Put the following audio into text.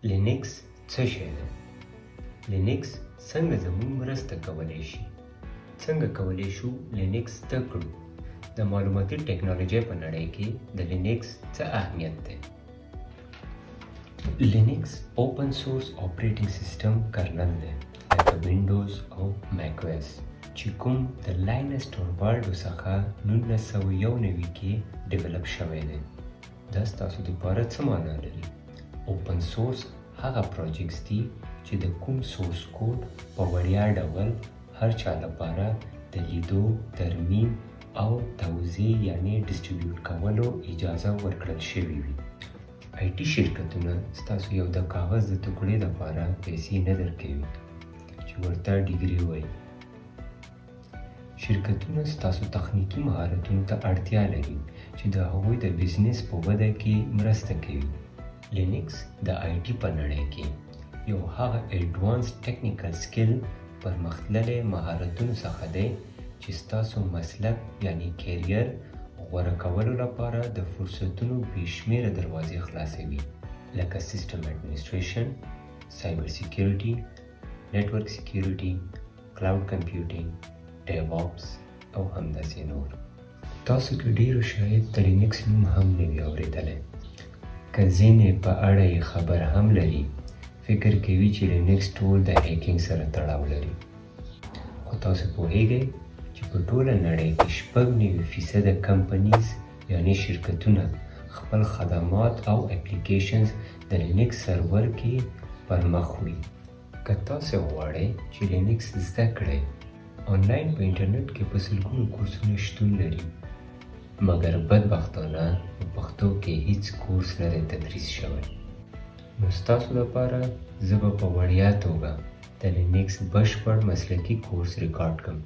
لینکس څه شی دی؟ لینکس څنګه زموږ مرسته کولی شي؟ څنګه کولی شو لینکس زده کړو؟ د معلوماتي ټکنالوژۍ په نړۍ کې د لینکس څه اهمیت دی؟ لینکس open source operating system kernel دی، لکه وینډوز او میک OS، چې کوم د لاینس ټوروالډو څخه 1991 کې develop شوی دی. دا ستاسو دپاره څه معنا لري؟ Open source هغه projects دي چې د کوم source code په وړیا ډول هر چا لپاره د لیدو، ترمیم او توزیع یعنی distribute کولو اجازه ورکړل شوې وي. IT شرکتونه ستاسو یو د کاغذ د ټوکړې لپاره پیسې نه درکوي چې ورته degree وایي. شرکتونه ستاسو تخنیکي مهارتونو ته اړتیا لري چې د هغوی د business په وده کې مرسته کوي. لینکس د IT په نړۍ کې یو هغه advanced technical skill، پرمختللی مهارتونو څخه دی چې ستاسو مسلک یعنی career غوره کولو لپاره د فرصتونو بې شمېره دروازې خلاصوي، لکه system administration، cyber security، network security، cloud computing، DevOps او همداسې نور. تاسو کې ډیرو شاید د لینکس نوم هم نه وي اورېدلی. که ځینې په اړه یې خبر هم لري، فکر کوي چې لینکس ټول د hacking سره تړاو لري. خو تاسو پوهیږئ چې په ټوله نړۍ کې 96% companies یعنی شرکتونه خپل خدمات او applications د لینکس سرور کې پرمخ وړي؟ که تاسو غواړئ چې لینکس زده کړئ، آنلاین په انټرنیټ کې په سلګونو کورسونه شتون لري، مګر بدبختانه په پښتو کې هیڅ کورس نه دی تدریس شوی. نو ستاسو لپاره زه به په وړیا توګه د لینکس بشپړ مسلکي کورس ریکارډ کړم.